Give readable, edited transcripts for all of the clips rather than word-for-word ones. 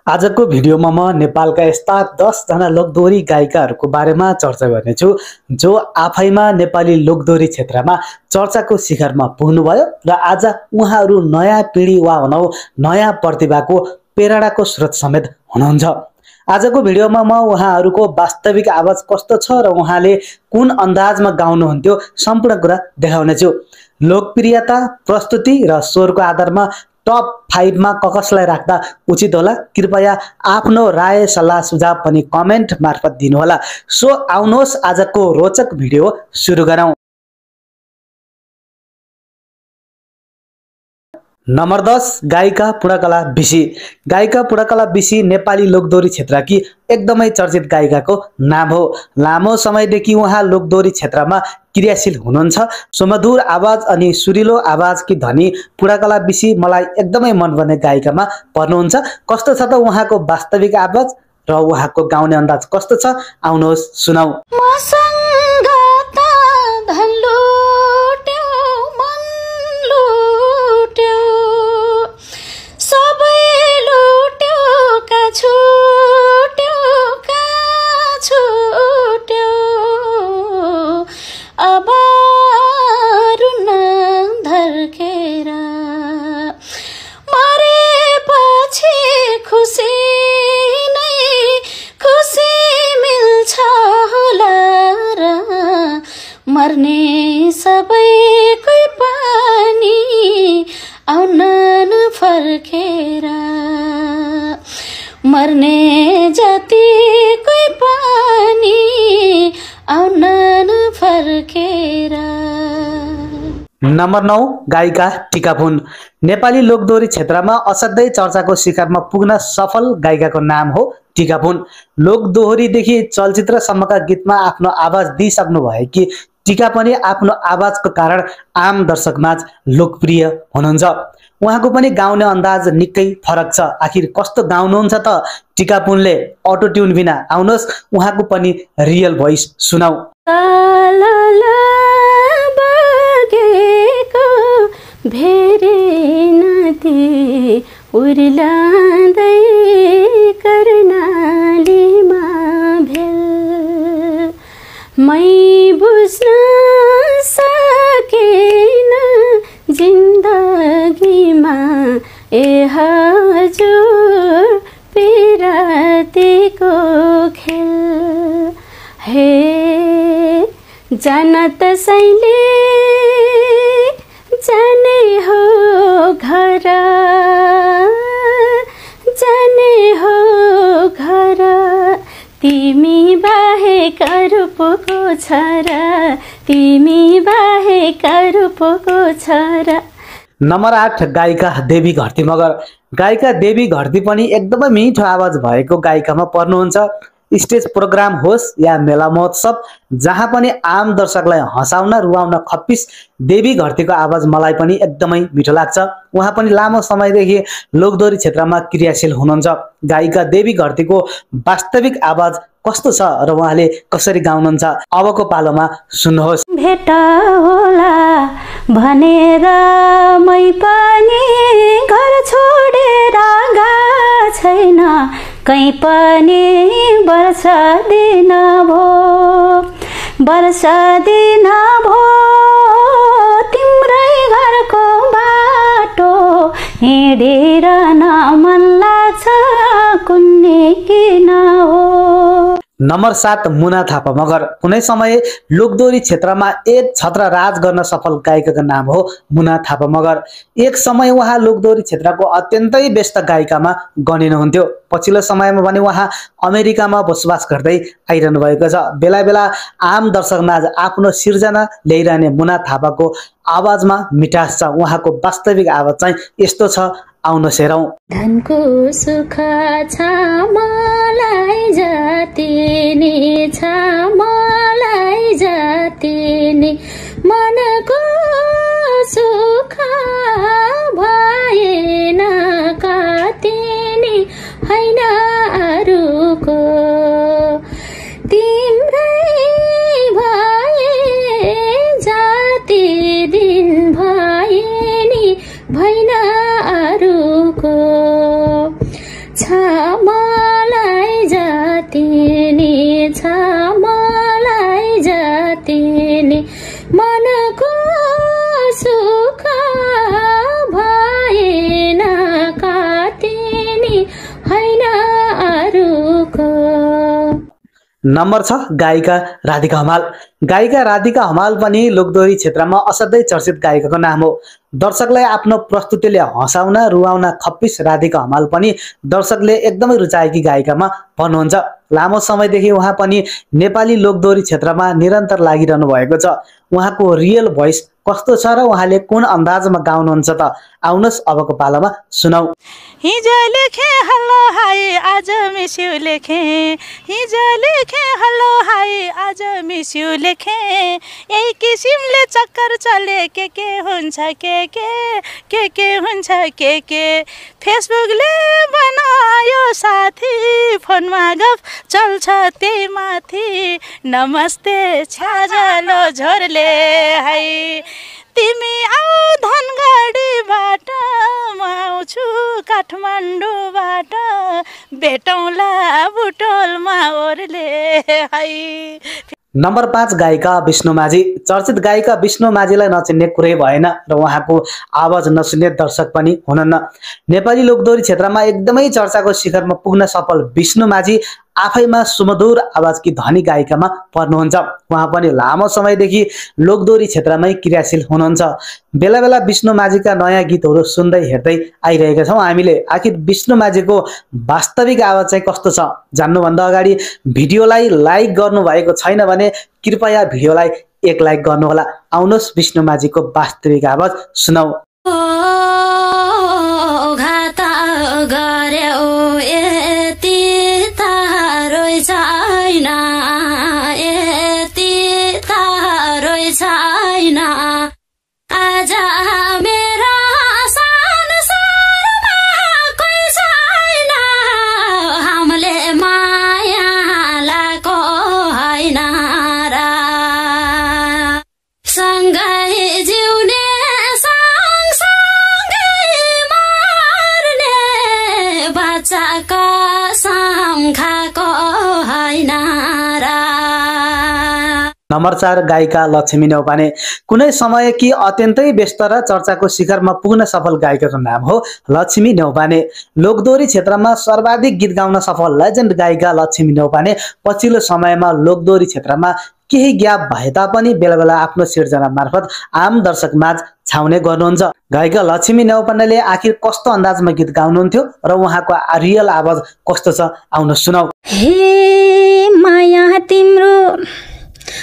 आजको भिडियोमा म नेपालका यस्ता 10 जना लोकदोहोरी गायिकाहरूको बारेमा चर्चा गर्नेछु जो आफैमा नेपाली लोकदोहोरी क्षेत्रमा चर्चाको शिखरमा पुग्नुभयो र आज उहाँहरू नयाँ पिढी वा भनौं नयाँ प्रतिभाको प्रेरणाको स्रोत समेत हुनुहुन्छ। आजको भिडियोमा म उहाँहरूको वास्तविक आवाज कस्तो छ र उहाँले कुन अन्दाजमा गाउनुहुन्थ्यो सम्पूर्ण कुरा देखाउनेछु। लोकप्रियता, प्रस्तुति र स्वरको आधारमा टप 5 मा कसलाई राख्दा उचित होला, कृपया आफ्नो राय सल्लाह सुझाव पनि कमेन्ट मार्फत दिनुहोला। सो आउनुहोस् आजको रोचक भिडियो सुरु गरौँ। नम्बर 10 गायिका पूर्णकला विशी। गायिका पूर्णकला विशी नेपाली लोकदोहोरी क्षेत्रकी एकदमै चर्चित गायिकाको नाम हो। लामो समयदेखि उहाँ लोकदोहोरी क्षेत्रमा क्रियाशील हुनुहुन्छ। सुमधुर आवाज अनि सुरिलो आवाजकी धनी पूर्णकला विशी मलाई एकदमै मनपर्ने गायिकामा पर्नुहुन्छ। कस्तो छ त उहाँको वास्तविक आवाज र उहाँको गाउने अन्दाज कस्तो छ, आउनुहोस् सुनौ। मर्ने सबैको पानी आउन फर्केर, मर्ने जतिको पानी आउन फर्केर। नम्बर 9 गायिका टिकापुन। नेपाली लोकदोहोरी क्षेत्रमा असाध्यै चर्चाको शिखरमा पुग्न सफल गायिकाको नाम हो टिकापुन। लोकदोहोरीदेखि चलचित्रसम्मका गीतमा आफ्नो आवाज दिइसक्नु भएकी टिका पनि आफ्नो आवाजको कारण आम दर्शकमाझ लोकप्रिय हुनुहुन्छ। उहाँको पनि गाउने अन्दाज निकै फरक छ। आखिर कस्तो गाउनुहुन्छ त टिकापुनले अटो ट्युन बिना? आउनुहोस् उहाँको पनि रियल भोइस सुनौ। भेरे नदी उर्लादै कर्णालीमा भेल, मै बुझ्न सकेन जिन्दगीमा ए हजुर पिरातीको खेल। हे जान त्यसैले जाने हो घर, जाने हो घर, तिमी बाहेक अरू पो को छ र, तिमी बाहेक अरू पो को छ र। नम्बर 8 गायिका देवी घरती मगर। गायिका देवी घरती पनि एकदमै मिठो आवाज भएको गायिकामा पर्नुहुन्छ। स्टेज प्रोग्राम होस् या मेला महोत्सव, जहाँ पनि आम दर्शकलाई हँसाउन रुवाउन खप्पिस देवी घरतीको आवाज मलाई पनि एकदमै मिठो लाग्छ। उहाँ पनि लामो समयदेखि लोकदोहोरी क्षेत्रमा क्रियाशील हुनुहुन्छ। गायिका देवी घरतीको वास्तविक आवाज कस्तो छ र उहाँले कसरी गाउनुहुन्छ, अबको पालोमा सुन्नुहोस्। भेट होला भनेर मै पनि घर छोडेर गएको छैन, कहीँ पनि वर्ष दिन भो, वर्ष दिन भो, तिम्रै घरको बाटो हिँडेर न मन लाग्छ कुन्नी किन हो। नम्बर 7 मुना थापा मगर। कुनै समय लोकदोहोरी क्षेत्रमा एक छत्र राज गर्न सफल गायिकाको नाम हो मुना थापा मगर। एक समय उहाँ लोकदोहोरी क्षेत्रको अत्यन्तै व्यस्त गायिकामा गनिनुहुन्थ्यो। पछिल्लो समयमा भने उहाँ अमेरिकामा बसोबास गर्दै आइरहनु भएको छ। बेला बेला आम दर्शकमाझ आफ्नो सिर्जना ल्याइरहने मुना थापाको आवाजमा मिठास छ। उहाँको वास्तविक आवाज चाहिँ यस्तो छ, आउनुहोस् हेरौँ। धनको सुख छ मलाई जति नि छ, मलाई जति नि मनको सुख भएन कति नि हैन अरूको, तिम्रै भए जाति दिन भए नि भएन अरूको। छ नम्बर 6 गायिका राधिका हमाल। गायिका राधिका हमाल पनि लोकदोहोरी क्षेत्रमा असाध्यै चर्चित गायिकाको नाम हो। दर्शकलाई आफ्नो प्रस्तुतिले हँसाउन रुवाउन खप्पिस राधिका हमाल पनि दर्शकले एकदमै रुचाएकी गायिकामा पर्नुहुन्छ। लामो समयदेखि उहाँ पनि नेपाली लोकदोहोरी क्षेत्रमा निरन्तर लागिरहनु भएको छ। उहाँको रियल भोइस कस्तो छ र उहाँले कुन अन्दाजमा गाउनुहुन्छ त आउनुहोस् अबको पालामा सुनौ। हिजो लेखे हल्लो हाय आज मिस्यु लेखे, हिजो लेखे हल्लो हाय आज मिस्यु लेखे, यही किसिमले चक्कर चले के हुन्छ के हुन्छ के फेसबुकले बनायो साथी, फोनमा गफ चल्छ त्यही माथि, नमस्ते छ्याजलो झोरले हाय, तिमी आऊ धनगढीबाट म आउँछु काठमाडौँबाट, भेटौँला बुटोलमा ओर्ले हाय। नम्बर 5 गायिका विष्णु माझी। चर्चित गायिका विष्णु माझीलाई नचिन्ने कुरै भएन र उहाँको आवाज नसुन्ने दर्शक पनि हुनन्। नेपाली लोकदोहोरी क्षेत्रमा एकदमै चर्चाको शिखरमा पुग्न सफल विष्णु माझी आफैमा सुमधुर आवाजकी धनी गायिकामा पर्नुहुन्छ। उहाँ पनि लामो समयदेखि लोकदोहोरी क्षेत्रमै क्रियाशील हुनुहुन्छ। बेला बेला विष्णु माझीका नयाँ गीतहरू सुन्दै हेर्दै आइरहेका छौँ हामीले। आखिर विष्णु माझीको वास्तविक आवाज चाहिँ कस्तो छ जान्नुभन्दा अगाडि भिडियोलाई लाइक गर्नु भएको छैन भने कृपया भिडियोलाई 1 लाइक गर्नुहोला। आउनुहोस् विष्णु माझीको वास्तविक आवाज सुनौ। छैन आज मेरो संसारमा कोही छैन, हामीले माया लाको होइन र, सँगै जिउने सँगसँगै मर्ने, बच्चा कसम खाको होइन र। नम्बर 4 गायिका लक्ष्मी नेउपाने। कुनै समय कि अत्यन्तै व्यस्त र चर्चाको शिखरमा पुग्न सफल गायिकाको नाम हो लक्ष्मी नेउपाने। लोकदोहोरी क्षेत्रमा सर्वाधिक गीत गाउन सफल लेजेन्ड गायिका लक्ष्मी नेउपाने पछिल्लो समयमा लोकदोहोरी क्षेत्रमा केही ग्याप भए तापनि बेला बेला आफ्नो सिर्जना मार्फत आम दर्शक माझ छाउने गर्नुहुन्छ। गायिका लक्ष्मी नेउपानेले आखिर कस्तो अंदाजमा गीत गाउनुहुन्थ्यो र उहाँको रियल आवाज कस्तो छ आउन सुनौ। हे माया तिम्रो,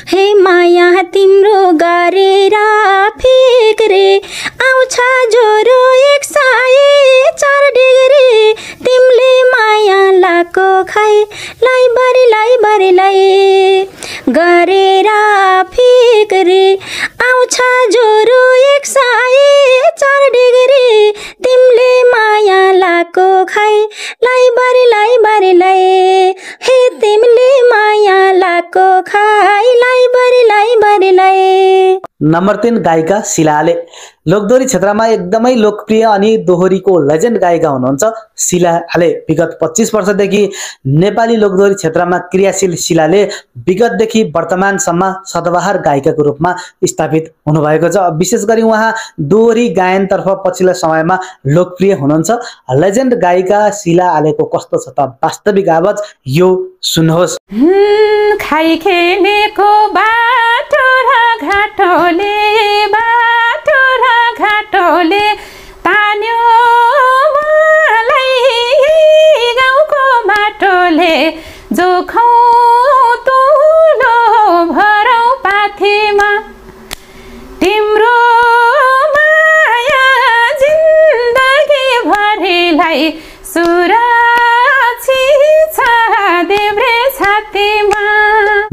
हे माया तिम्रो गरेर फिक्रे, आउँछ ज्वरो 104 डिग्री, तिमीले माया लाको खाइ लाई गरेर फिक्रे, आउँछ ज्वरो 104 डिग्री, तिमीले माया लाको खाइ लाई हे तिमीले माया लाको खाइ लाई। नम्बर 3 गायिका शीला आले। लोकदोहोरी क्षेत्रमा एकदमै लोकप्रिय अनि दोहोरीको लेजेन्ड गायिका हुनुहुन्छ शीला आले। विगत 25 वर्षदेखि नेपाली लोकदोहोरी क्षेत्रमा क्रियाशील शीलाले विगतदेखि वर्तमानसम्म सदाबहार गायिकाको रूपमा स्थापित हुनुभएको छ। विशेष गरी उहाँ दोहोरी गायनतर्फ पछिल्लो समयमा लोकप्रिय हुनुहुन्छ। लेजेन्ड गायिका शीला आलेको कस्तो छ त वास्तविक आवाज यो सुन्नुहोस्। खाइ खेलेको बाटो र घाटोले, बाटो र घाटोले तान्यो मलाई, गाउँको बाटोले जोखौ तुलो भरौ पाथीमा, तिम्रो माया जिन्दगी भरिलाई सुरक्षित छ देब्रे छातीमा।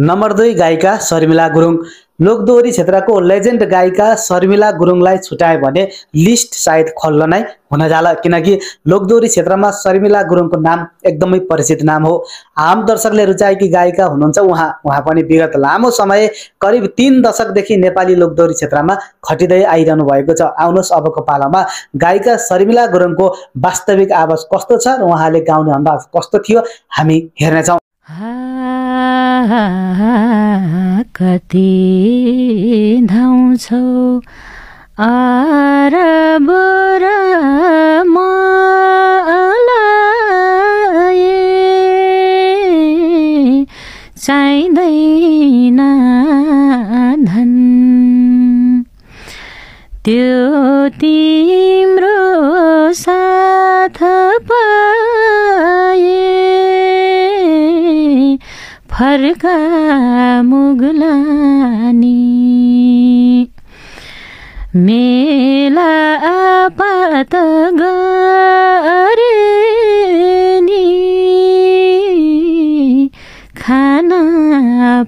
नम्बर 2 गायिका शर्मिला गुरुङ। लोकदोहोरी क्षेत्रको लेजेन्ड गायिका शर्मिला गुरुङलाई छुटाए भने लिस्ट सायद खल्ल नै हुन जाला, किनकि लोकदोहोरी क्षेत्रमा शर्मिला गुरुङको नाम एकदमै परिचित नाम हो। आम दर्शकले रुचाएकी गायिका हुनुहुन्छ उहाँ पनि विगत लामो समय करिब 3 दशकदेखि नेपाली लोकदोहोरी क्षेत्रमा खटिँदै आइरहनु भएको छ। आउनुहोस् अबको पालामा गायिका शर्मिला गुरुङको वास्तविक आवाज कस्तो छ र उहाँले गाउने अन्दाज कस्तो थियो हामी हेर्नेछौँ। कति धाउँछौ अरब र मलाई, त्यो तिम्रो साथ पाए फर्का मुगलानी मेला पात गरे नि खाना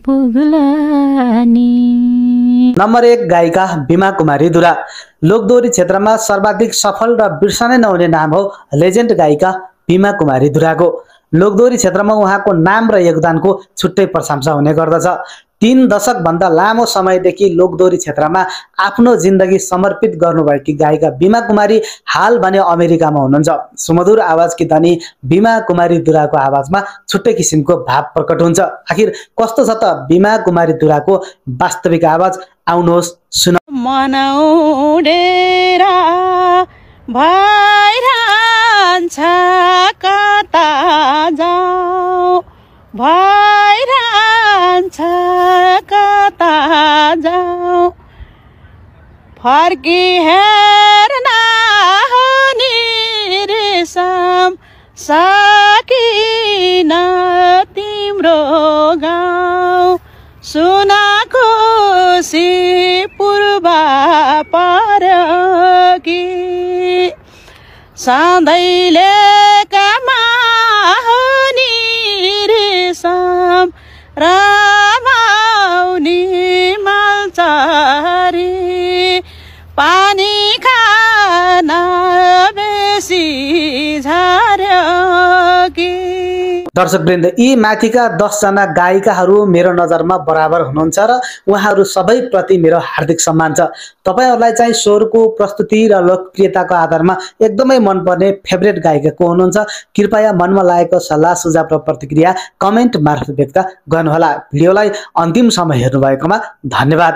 पुग्लानी। नम्बर 1 गायिका बिमा कुमारी दुरा। लोकदोहोरी क्षेत्रमा सर्वाधिक सफल र बिर्सनै नहुने नाम हो लेजेन्ड गायिका बिमा कुमारी दुराको। लोकदोहोरी क्षेत्रमा उहाँको नाम र योगदानको छुट्टै प्रशंसा हुने गर्दछ। 3 दशक भन्दा लामो समयदेखि लोकदोहोरी क्षेत्रमा आफ्नो जिन्दगी समर्पित गर्नुभएकी गायिका बिमा कुमारी हाल भने अमेरिकामा हुनुहुन्छ। सुमधुर आवाजकी धनी बिमा कुमारी दुराको आवाजमा छुट्टै किसिमको भाव प्रकट हुन्छ। आखिर कस्तो छ त बिमा कुमारी दुराको वास्तविक आवाज? आउनुहोस् सुन। मनाउडेरा भइरहन्छ कता जाऊ भइरहन्छ कता जाऊ फर्की हेर्न हुने रेशम सकिन तिम्रो गाउँ सुनको सी पूर्व परकी सधैँले कमा हुने रेशम रमाउने मालचरी पानी खान बेसी झर्यो कि। दर्शकवृन्द, यी माथिका 10 जना गायिकाहरू मेरो नजरमा बराबर हुनुहुन्छ र उहाँहरू सबैप्रति मेरो हार्दिक सम्मान छ। तपाईहरुलाई चाहिँ स्वरको प्रस्तुति र लोकप्रियताको आधारमा एकदमै मनपर्ने फेभरेट गायिका को हुनुहुन्छ? कृपया मनमा लागेको सल्लाह सुझाव र प्रतिक्रिया कमेन्ट मार्फत व्यक्त गर्नुहोला। भिडियोलाई अन्तिमसम्म हेर्नुभएकोमा धन्यवाद।